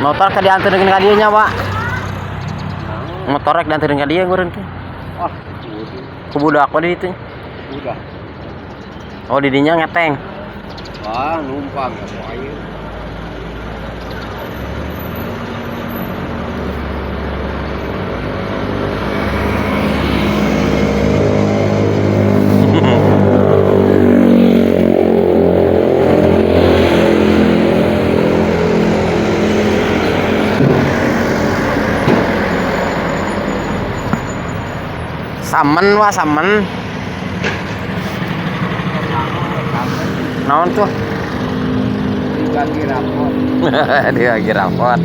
Motor ka dianteurkeun ka dieu nya, Pak. Motor rek dianteurkeun ka dieu ngeureun ke. Ah, Ku budak we di ditu. udah. Oh, di dinya ngeteng. Wah, numpang ka air. Samen wah samen. Naon tuh? Dibagi rapot. Dia lagi rapot.